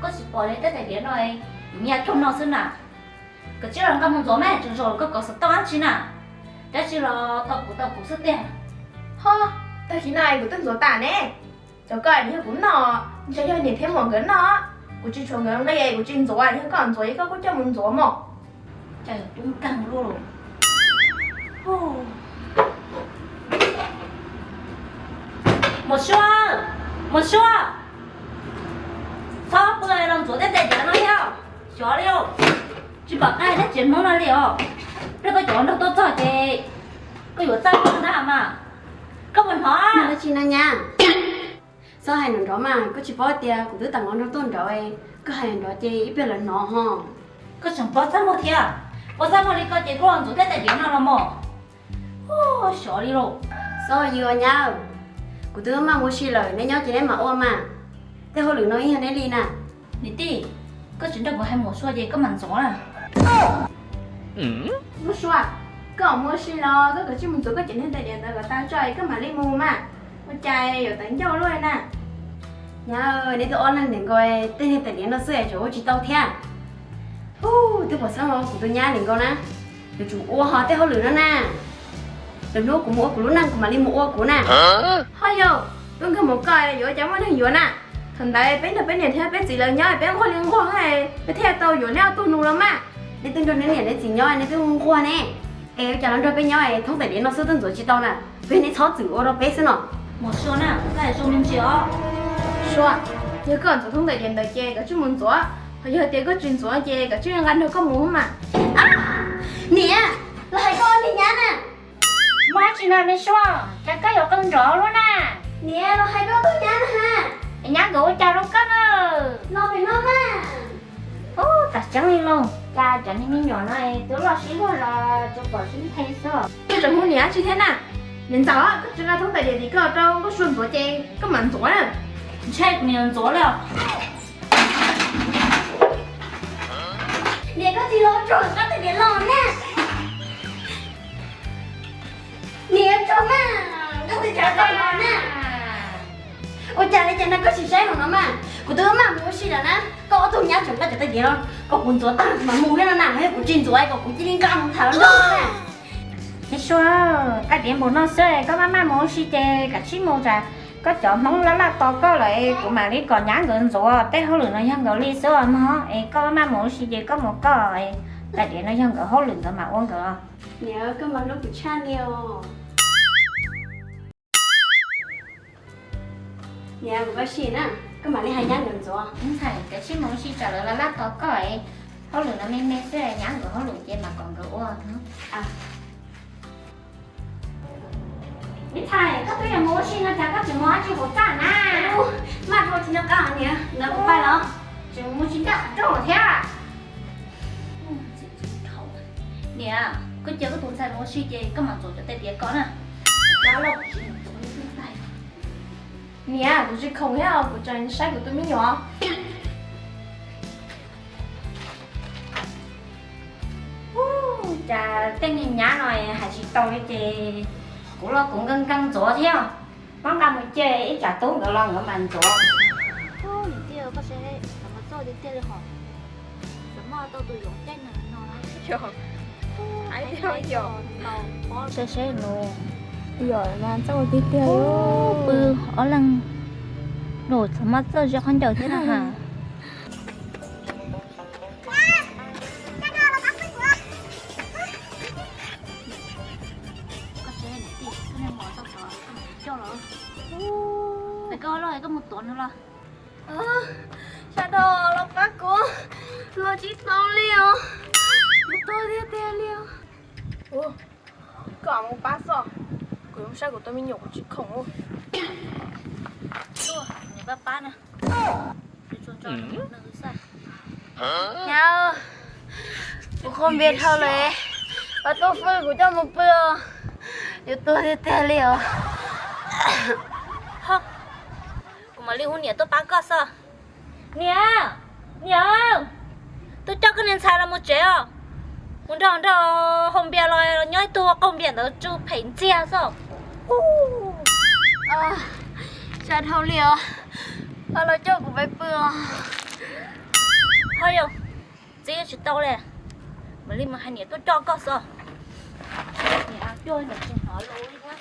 Koj tsis pom li tej tais diav no, kuv nyiam cov no xwb na. Koj cia li los nqa mus ntxuav mas, tsaug zog koj kov xov tooj dab tsi na. Dab tsi los tau kuv tau kuv xwb tiag. Ho, tag kis no kuv twb ntxuav tas ne. Cov koj nws yog kuv noj, ntshe yog niam thiab muam nkawd noj. Kuv tsis tshuav nkawd nqi, kuv tsis ntxuav, yog koj ntxuav es koj kuj coj mus ntxuav mog. Cas yuav tub nkeeg luaj. Muam Sua, Muam Sua, txhob pw los ntxuav tej tais diav no thiab, xyov li os. Tsis pom qab nyob tsev Hmoob no li os. Pliag koj cov nraug tuaj txog ces koj yuav txawj koj ntag mas. Koj puas hnov? Hnov dab tsi no nyab? Txhob hais nrov nrov mas, koj tsis paub tias kuv twb tawm mus nrog tuaj nraud, koj hais nrov ces ib pliag lawv hnov ho. Koj tseem paub txaj muag thiab, paub txaj muag li koj ces koj los ntxuav tej tais diav no los mog. Xyov li lauj. Txhob yws nyab, kuv twb maj mus ua si lawm, neb nyob ces neb mam ua mas. Tej hauj lwm no ib yog neb li na. Niam tij, koj tsis nrog kuv hais Muam Sua ces koj mam ntxuav na. Muam Sua, koj mus ua si los koj kav tsij mus ntxuav koj cov niag tais diav ntawd kom tag tso es koj mam li mus mas. Ua cas yuav tawv ncauj luaj na. Nyab, neb twb ob leeg nkaus, tej niag tais diav no xwb es tseem ua tsis tau thiab. Ub, twb pom xeeb los kuv tus nyab li nkaus na, yuav tsum ua hos tej hauj lwm no na. Lwm hnub kuv mus ua kuv lub neej kuv mam li mus ua kuv na. Ho yog, tub nkeeg mus koj yuav ua cas muaj neeg yuav na. Thaum ntawd peb nrog peb niam thiab peb txiv lawv nyob peb nquag li nquag, peb thiaj tau yuav neb ob tug nus los mas. Neb twb nrog neb niam neb txiv nyob neb twb nquag ne, es ua cas los nrog peb nyob thoob tais diav no xwb twb ntxuav tsis tau na. Peb neb txhob txwm ua rau peb xwb no. Muam Sua na, koj hais zoo me ntsis os. Sua, yog koj ntxuav thoob tais diav ntawd ces koj tsij mus ntxuav, ho yog tias koj tsis ntxuav ces koj tsij nqa nrog koj mus mas. Niam, los hais koj niag nyab na. Muaj dab tsi na me Sua, cas koj yuav qw nrov luaj na? Niam, los hais koj tus nyab na ha. Nyab nkawd ua cas rau koj na? Los pem no mas. Ub, tas tseeb li lauj, cas cov niag me nyuam no twb loj sib luag los tsuas pom sib nthe xwb. Koj tseem hu niam dab tsi thiab na? Niam ntxawm, koj tsis nqa thoob tais diav tim koj rau Nkauj Sua ntxuav ces koj mam ntxuav na. Ntshe kuv niam ntxuav li os. Niam, koj tsis los tsuag nqa tais diav los na. Niam, tsuag mas, nqa tais diav los na. Ua cas li cas no koj tsis saib hauv no mas, kuv twb maj mus ua si lawm na, koj ob tug nyab tseem nqa cov tais diav no kom kuv ntxuav tag mas mus thiab no na, yog kuv tsis ntxuav kom kuv cia li nqa mus tham los nrog na. Me Sua, tais diav npaum no xwb koj maj maj mus ua si ces kav tsij mus tsam koj cov Hmoob laj laj tos koj lawm es kuv mam li kom nyab nkawd ntxuav, tej hauj lwm no yog nkawd li xwb os mog, es koj maj maj mus ua si ces koj mus koj, tais diav no yog nkawd hauj lwm nkawd mam ua nkawd. Niam, koj mas hlub kuv tshaj li os. Niam, kuv ua si na, koj mam li hais nyab nkawd ntxuav. Ntxhais, kav tsij mus ua si tsam lawv laj laj tos koj es, hauj lwm no me me xwb, nyab nkawd hauj lwm ces mam kom nkawd ua. Me ntxhais, koj twb yuav mus ua si no cas koj tseem mus dab tsi hauv txaj na? Maj dhau tsis nco qab niam, ntawd kuv pais los. Tseem mus tsis ncaj qhov rooj thiab. Niam, koj cia koj tus ntxhais mus ua si ces koj mam ntxuav cov tais diav ko na. Niam, kuv tsis khoom thiab, kuv tseem saib kuv tus me nyuam. Cas tej niag nyab no hais tsis tau li ces kuv los kuv nkees nkees ntxuav thiab. Muab nqa mus cia ib tsam tub nkawd los nkawd mam ntxuav. Niam tij, koj saib, xav mas txoj tiag tiag li hos. Xav mas tau tus yoov caij nws no. Saib saib nus. Yog mas txoj tiag tiag. Pw ob leeg los txog mas txoj zia khaub ncaws thiab na ha. Koj los koj mus tuav nws los. Sawv daws los pab kuv, los tsis tau li os. Kuv tuag tiag tiag li os. Koj mus pab xwb, kuv yuav mus saib kuv tus me nyuam, kuv tsis khoom. Pab pab na. Nyab, kuv qhuav npias dhau lawm, pab tuaj hwm kuv coj mus pw os. Yuav tuag tiag tiag li os. Kuv mam li hu niam tuaj pab koj xwb. Niam, niam, tuaj coj koj niag ntxhais los mus tsev os. Mus nrog nrog haus npias los nyob ib tug qaug npias ntawd tsw phem ntxiag xwb. Sawv dhau li os, los coj kuv pais pw os. Yog txiv tsis tau li, mam li mus hais niam tuaj coj koj xwb. Niam tuaj niam tsis hnov lus li thiab.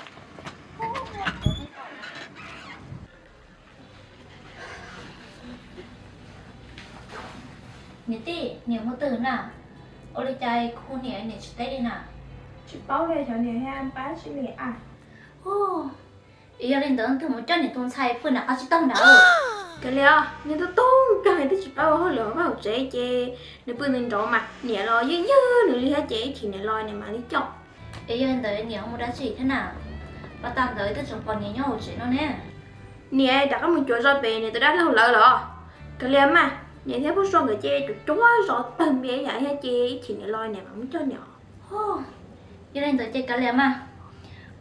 Niam tij, niam mus twg na? Ua li cas kuv hu niam niam tsis teb li na? Tsis paub li, xyov niam thiab pab tsis li a. Yog li ntawd twb mus coj niam tus ntxhais pw nram qab tsis tau nrad. Kav liam, niag tub tub kawg twb tsis paub ua hauj lwm vaj hauv tsev ces nws pw nws nrov mas niam los ywg ywg nws li thiab ces ib chim niam los niam mam li coj. Es yog li ntawd niam ho mus dab tsi thiab na? Pas tas ntawd twb tseem pom niam nyob hauv tsev no ne. Niam rov qab mus cuav zos pem niam tus dab laug lawv los. Kav liam mas, niam thiab Pub Sua nkawd ces cuav cuav zos tawg npias yam thiab ces ib chim niam los niam mam muab coj niam. Yog li ntawd ces kav liam mas,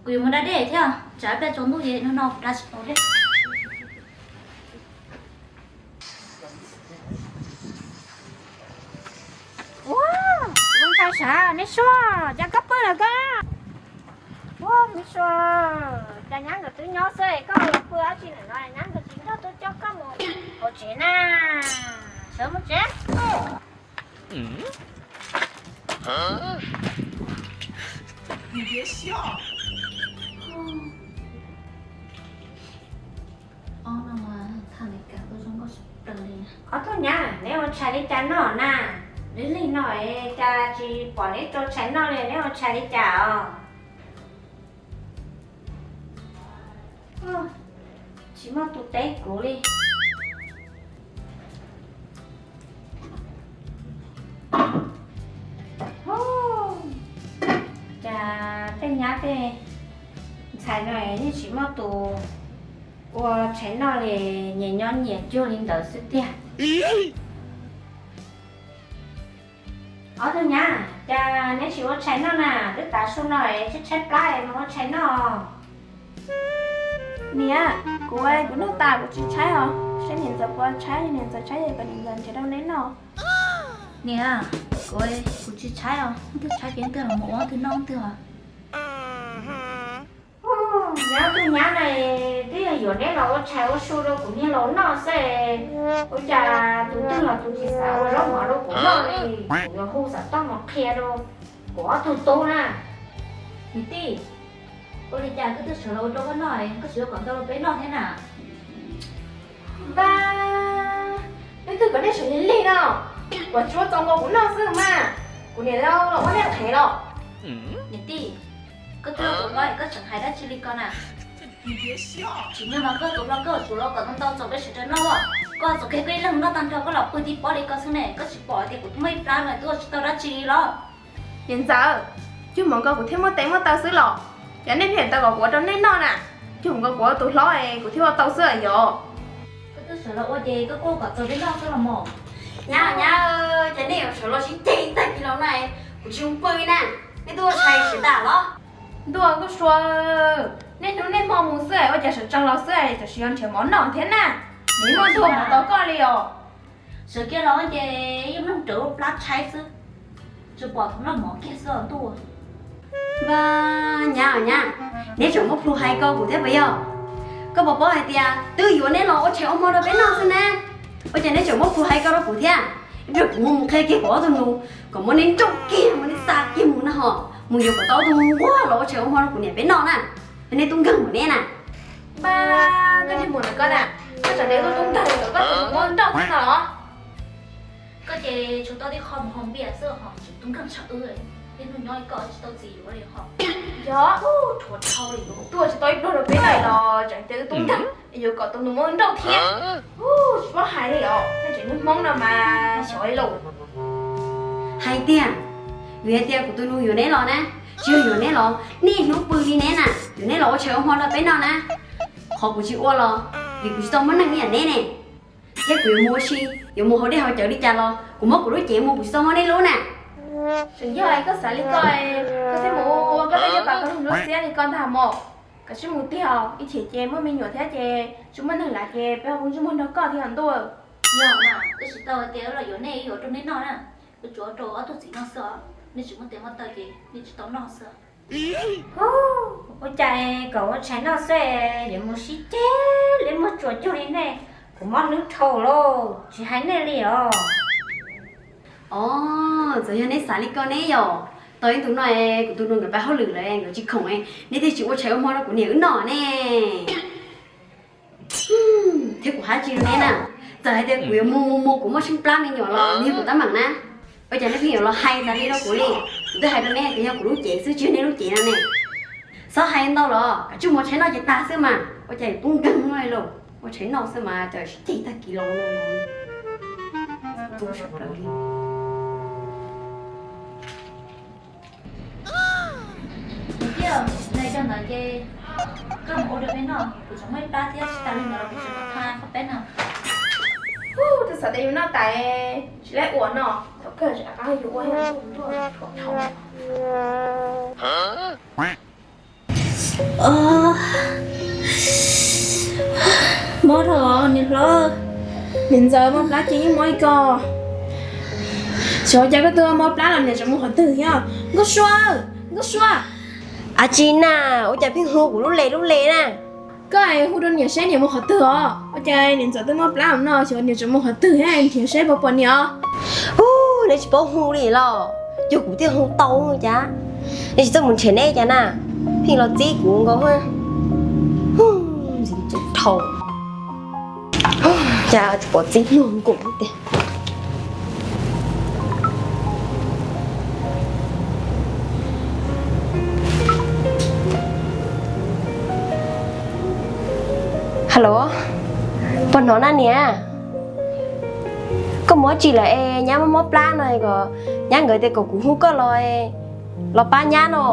kuv yuav mus da dej thiab, tsam ib pliag tsaus ntuj ces no no kuv da tsis tau dej. Ua, lub ntsaj sav, me Sua, cas koj pw lawm koj? Ua, me Sua, cas nyab nkawd twb nyob xwb koj los pw dab tsi ntawm no, nyab nkawd tsis nrog tuaj coj koj mus hauv tsev na. Sawv mus tsev. Ob tug nyab, neb ua tshais li cas noj na? Lub lig no cas tsis pom neb rau tshais noj li, neb ua tshais li cas os? Tsis muaj tus teb kuv li. Cas tej nyab tej ntxhais no yeej tsis muaj tus ua tshais noj li, nyias nyob nyias cuag li ntawd xwb tiag. Ob tug nyab, cas neb tsis ua tshais noj na? Twb tav su no es tshaib tshaib plab es mus ua tshais noj. Niam, kuv, kuv noj tas kuv tsis tshaib os. Saib niam ntxawm puas tshaib, niam ntxawm tshaib ces kom niam ntxawm nrhiav rau neb noj. Niam, kuv, kuv tsis tshaib os, leej twg tshaib ces leej twg los mus ua leej twg noj leej twg os. Nyab tus nyab na, twb yog yuav neb los ua tshais ua su rau kuv niag laus noj xwb. Ua cas tus twg los tus tsis xav ua zaub mov rau kuv noj li. Kuv yuav hu xov tooj mus qhia rau kuv ob tug tub na. Niam tij, ua li cas koj twb sawv los ua rau koj noj, koj tsis ua kom ntau rau peb noj thiab na? Npab, leej twg kom nej sawv lig lig no? Kuv tsuas txaus nkaus kuv noj xwb mas. Kuv niam los ua nej qhev los? Niam tij, koj twb ua kuv hlob es koj tseem hais dab tsi li ko na? Tsis nyog mas koj tus hlob koj tsuas los kom ntau ntau txaus peb sawv daws noj. Koj txaus kiag koj ib leeg noj tag nrho koj los pw tib pob li ko xwb ne, koj tsis pom tias kuv twb muaj ib plab no twb ua tsis tau dab tsi li los? Niam ntxawm, cuag hmoov nkaus kuv thiaj muaj tes muaj taw xwb los? Cas nej pheej tau kom kuv ua rau nej noj na? Cuag hmoov nkaus kuv ua tus hlob es kuv thiaj ua tau xwb yom? Koj twb sawv los ua ces koj kuj kom txaus peb noj xwb los mas. Nyab, nyab, cas nej yuav sawv los sib ceg tag kis los na, kuv tsis mus pw na, nej twb ua tshais sawv tas los? Ntuj, Nkauj Sua, nej hnub nej hmo mus xwb ua cas sawv tsees los xwb, tam sim no nrhiav mov noj thiab na. Nws muaj ntuj mus tos koj li os. Sawv kiag los ces yeej mloog rawv plab tshaib xwb, tsuas pom thaum noj mov kiag xwb os ntuj. Npab, nyab os nyab, neb tseem muab plhu hais ko kuv thiab puas yog? Koj puas paub hais tias twb yuav neb los ua tshais ua hmo rau peb noj xwb na, ua cas neb tseem muab plhu hais ko rau kuv thiab? Ib pliag kuv muab mus qhia kiag kuv ob tug nus kom muab neb nrauj kiag, muab neb xa kiag mus na ho, mus yuav kom tau ob tug nus nquag los ua tshais ua hmo rau kuv niam peb noj na, nej tub nkeeg mus neb na. Npab, koj niag muam ntawm koj na, koj tsam neb tub nkeeg ntawm koj tus nus muab nrauj thiab no los? Koj ces tsuas tau tib qho mus haus npias xwb ho tseem tub nkeeg tshaj wb, niaj hnub nyob li koj tsis tau txiv yuav li ho. Yog, rhuav dhau li, tuaj tsis tau ib pluag rau peb daim los tseem tias wb tub nkeeg, yuav kom tus nus muab nrauj thiab. Tsis paub hais li os, nej tseem niag Hmoob no mas xyov li lauj. Hais tiag, vim hais tias kuv tus nus yuav neb los na, tsis yog yuav neb los, niaj hnub pw li neb na, yuav neb los ua tshais ua hmo rau peb noj na. Qhov kuv tsis ua los vim kuv tsis tau muaj neeg ib yam neb ne. Thiab kuv yuav mus ua si, yuav mus haus dej haus cawv li cas los kuv muab kuv lub cev mus, kuv tsis tau muab neb lub na. Tseem yog koj xav li koj, koj thiaj mus ua koj tej caj pas koj lub xiab li koj ntag mos. Koj sim mus tiag, ib chim ces muaj me nyuam thiab ces tsis muaj neeg lav ces peb ho kuj tsis muaj nrog koj thiab ntuj. Yog mas, wb tsis tau tias los yuav nej, yuav rau nej noj na, wb tsuas rau ob tug txiv noj xwb os, nej tsis muaj tes muaj taw ces nej tsis tau noj xwb. Ua cas kom ua tshais noj xwb yuav mus sib ceg li muaj tsuas cuag li nej, kuv mob hlwb dhau lauj, tsis hais nej li os. Os, txawm yog neb xav li ko ne yom. Tau ib ntus no kuv tus nus nkawd pab hauj lwm lawm nkawd tsis khoom, neb thiaj tsis ua tshais ua hmo rau kuv niam wb noj ne. Thiab kuv hais tsis rau neb na, txawm hais tias kuv yuav mus mus mus kuv muaj tsheej plab me nyuam los nws yog kuv tab meeg na. Ua cas neb pheej yuav los hais tas li rau kuv li? Kuv twb hais rau neb tias yog kuv lub cev xwb tsis yog neb lub cev no ne. Txhob hais ntau los kav tsij mus ua tshais noj ces tag xwb mas, ua cas pub nkeeg no lauj. Ua tshais noj xwb mas cas sib ceg tag kis los no. Ib pliag ntawd ces koj mus ua rau peb noj, kuv tseem muaj ib plab thiab, tsis tas li ntawd kuv tseem tha qhov peb no. Twb xav tias yus noj tas tsis laib ua no, thaum kawg rov qab yus ua. Mob dhau niam hlob. Niam ntxawm, mob plab ces yeej mob ib ko. Xyov cas koj twb mob plab los niam tseem mus qhov twg thiab. Nkauj Sua, Nkauj Sua. Ab tsi na, ua cas pheej hu kuv lub le lub le na? Koj hu rau niam seb niam mus qhov twg os. Ua cas niam ntxawm twb mob plab no xyov niam tseem mus qhov twg thiab, nrhiav seb puas pom niam os. Ub, neb tsis paub hu li los, yog kuv thiaj hu tau cas. Neb tsis txawj mus nrhiav neb cas na, pheej los txib kuv nkaus. Ntxim dhau, cas tsis pom txib luag nkaus tiag. Hello, puas hnov na niam? Koj mus dab tsi lawm es nyab mob mob plab no, nyab nkawd tias kom kuv hu koj los, los pab nyab no.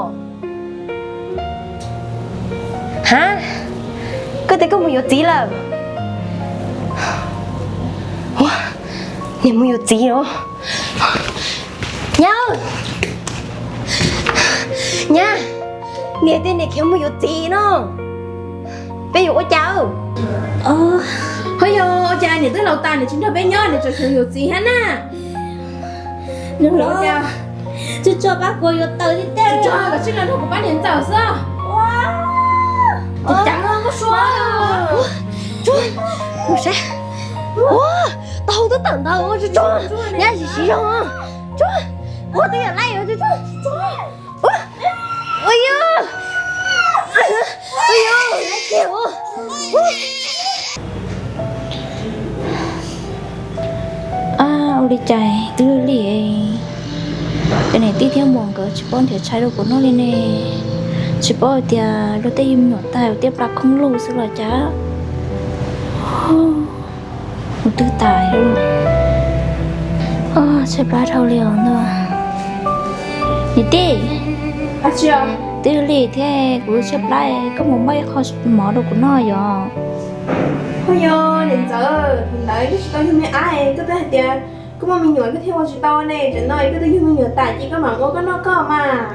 Ha, koj tias koj mus yuav txiv lawm? Ua, niam mus yuav txiv los? Nyab, nyab, niam tias niam khiav mus yuav txiv no, peb yuav ua cas? Ho yog ua cas niam twb laus tas niam tsis nrog peb nyob, niam tseem khiav yuav txiv thiab na? Tsis tso pab kuv yuav taws tiag tiag, tsis tso, koj tsis los nrog kuv pab niam ntxawm xwb. Ua, tau twb tawm ntawd, nyab tsis siv zog. Ua, twb yog laib, ua, ua yog, ua yog, laib kiag ua. Ab, ua li cas twb lig lig, cov niam tij thiab muam nkawd tsis paub nrhiav tshais rau kuv noj li ne. Tsis paub hais tias luag tej yug me nyuam tag ua tiaj plab khoob lug xwb los cas. Mus twg tas li. Tshaib plab dhau li os ntag. Niam tij, twb lig thiab kuv tshaib plab, koj mus npaj ib qho mov rau kuv noj yom. Ho yog niam ntxawm, thaum ntawd koj tsis tau yug me ab, koj twb hais tias koj muaj me nyuam koj thiaj ua tsis tau ne, tam no koj twb yug me nyuam tas ces koj mam ua koj noj koj mas.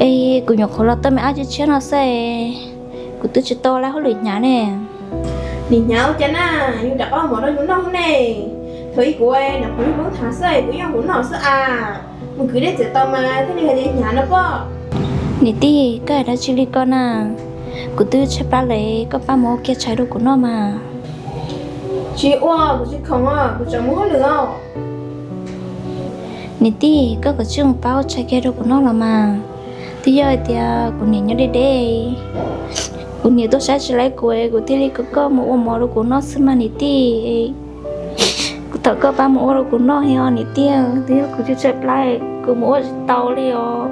Es kuv nyuam qhuav los tau me ab tshiab tshiab no xwb, kuv twb tsis tau laib hauj lwm hnyav ne. Nim hnyav ua cas na, yus rov qab mov rau yus noj ne. Thaum ub kuv nyuam qhuav yug lub thav xwb, kuv yeej ua kuv noj xwb as. Mus kwv dej txiav taws mas thiaj li hais tias hnyav no pob. Niam tij, koj hais dab tsi li ko na? Kuv twb tshaib plab lawm, koj pab mus ua kiag tshais rau kuv noj mas. Tsis ua, kuv tsis khoom os, kuv tseem mus hauj lwm os. Niam tij, koj kav tsij mus pab ua tshais kiag rau kuv noj los mas. Twb yog hais tias kuv niam nyob deb deb, kuv niam tuaj saib tsis laib kuv, kuv thiaj li kom koj mus ua mov rau kuv noj xwb mas niam tij. Kuv thov koj pab mus ua rau kuv noj thiab niam tij, twb yog kuv tshaib plab, kuv mus ua tsis tau li os.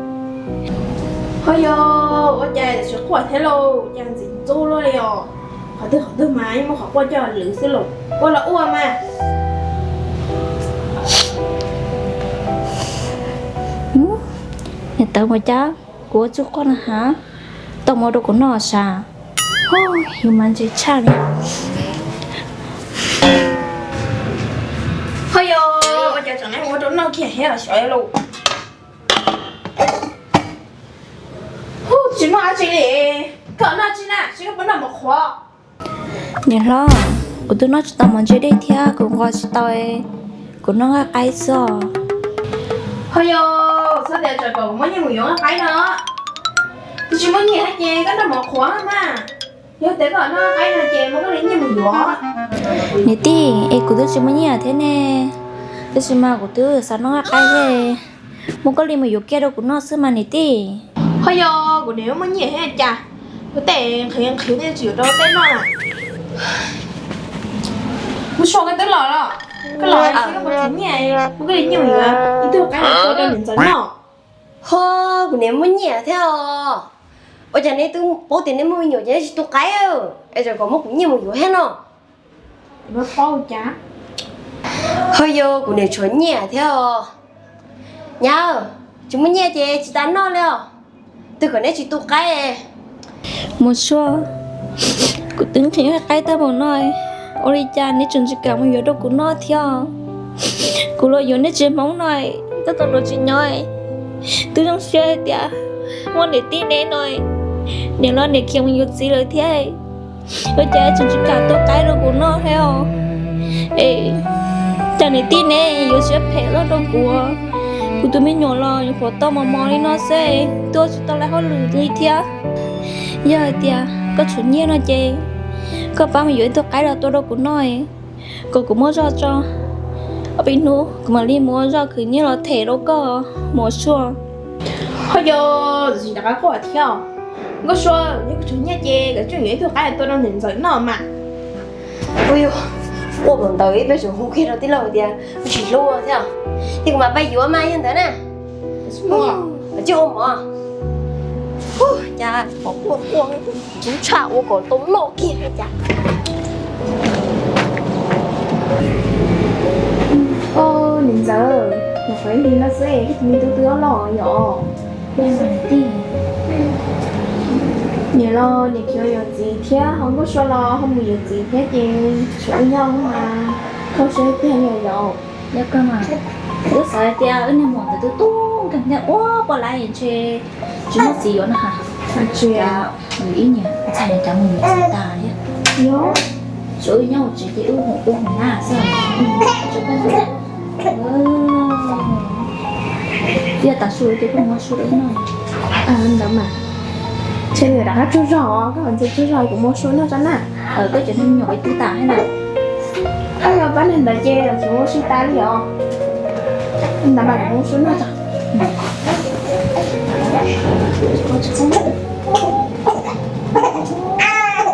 Ho yog ua cas tsis quaj thiab lauj, cas ntxim ntxub luaj li os. Qhov twg qhov twg mas yeej muaj qhov quaj coj lwm xwb los, ua los ua mas. Niam tawv mas cas kuv ua tsuj quaj no ha, tau mus ua rau kuv noj sav. Yus mas ntse tshaj li. Ho yog ua cas tseem ua rau noj kiag thiab xyov lauj. Tsis muaj dab tsi li. Koj noj tsi na, tsis koj puas noj mov qhuav? Niam hlob, kuv twb noj tsis tau mov ntse dej thiab kuv nqos tsis tau, kuv noj nqaij qaib xwb os. Ho yog txhob tias tsam kom kuv muab nyiaj mus yuav nqaij qaib no, twb tsis muaj nyiaj thiab ces koj noj mov qhuav mas. Yog tias koj noj nqaij no ces muab koj li nyiaj mus yuav. Niam tij, es kuv twb tsis muaj nyiaj thiab ne. Tab sis mas kuv twb xav noj qaib thiab, muab koj li mus yuav kiag rau kuv noj xwb mas niam tij. Ho yog kuv niam muaj nyiaj thiab cas, kuv tej nqhis nqhis tej tsis yuav rau tej noj na. Kuv so koj twb los los, koj los koj muaj nyiaj, muab koj li nyiaj mus yuav ib tug qaib los tua rau niam ntxawm noj. Ho, kuv niam muaj nyiaj thiab os. Ua cas neb twb paub tias neb muaj me nyuam ces neb tsis tu qaib, es kom muab kuv nyiaj mus yuav thiab no? Ho yog kuv niam tshuav nyiaj thiab os. Nyab, tsis muaj nyiaj ces tsis tas noj li os. Twb kom neb tsis tu qaib. Muas Sua, kuv twb nqhis qaib tag npaum no, ua li cas neb tseem tsis kam mus yuav rau kuv noj thiab? Kuv los yuav neb tsev Hmoob no, koj tus hluas tsis nyob, twb zoo siab hais tias muaj niam tij neb no, niam los niam khiav mus yuav txiv lawm thiab. Ua cas tseem tsis kam tua qaib rau kuv noj thiab os? Es cas niam tij neb yuav siab phem loj rau kuv, kuv tus me nyuam los nyuam qhuav tau mos mos li no xwb, tuaj tsis tau lawv hauj lwm li thiab. Yog hais tias koj tshuav nyiaj no ces koj pab mus yuav ib tug qaib los tua rau kuv noj, kom kuv muaj zog tso. Ob peb hnub kuv mam li mus ua zog khwv nyiaj los them rau koj, Muas Sua. Ho yog tsis nram qab quaj thiab. Nkauj Sua, yog kuv tshuav nyiaj ces kuv tseem yuav ib tug qaib los tua rau niam ntxawm noj mas. Ua yog, quaj npaum ntawd peb tseem hu kiag rau tij laug tias tsis hlub thiab, ces kuv mam pab yuav mas yog ntawd na. Tsis ua mov. Cas pom quaj quaj, tub tshaj ua kom tau noj kiag cas. Niam ntxawm, nyuam qhuav ib hlis no xwb koj tus me tub twb loj loj yom? Niam los niam khiav yuav txiv thiab, ho Nkauj Sua los ho mus yuav txiv thiab ces tshuav wb nyob mas, koj siab tiag li yom? Yog kawg mas, wb xav hais tias wb niag muam ntawd twb tub nkeeg thiab ua poj laib ntshe tsis muaj txiv yuav no ha. Ib niam ntxhais cas mus yuav txiv tas thiab. Tshuav wb nyob hauv tsev ces wb mus ua mus nab xwb. Yog tav su ces koj mus ua su rau wb noj. Ntawd mas, ntshe nws rov qab tsaug zog, koj ntxhais tsaug zog kuv mus ua su noj tso na. Koj cov me nyuam ib tug tas thiab na. Koj yog pab neeg ntawd ces tsis mus ua su tas li os. Ntawd mas kuv mus ua su noj tso.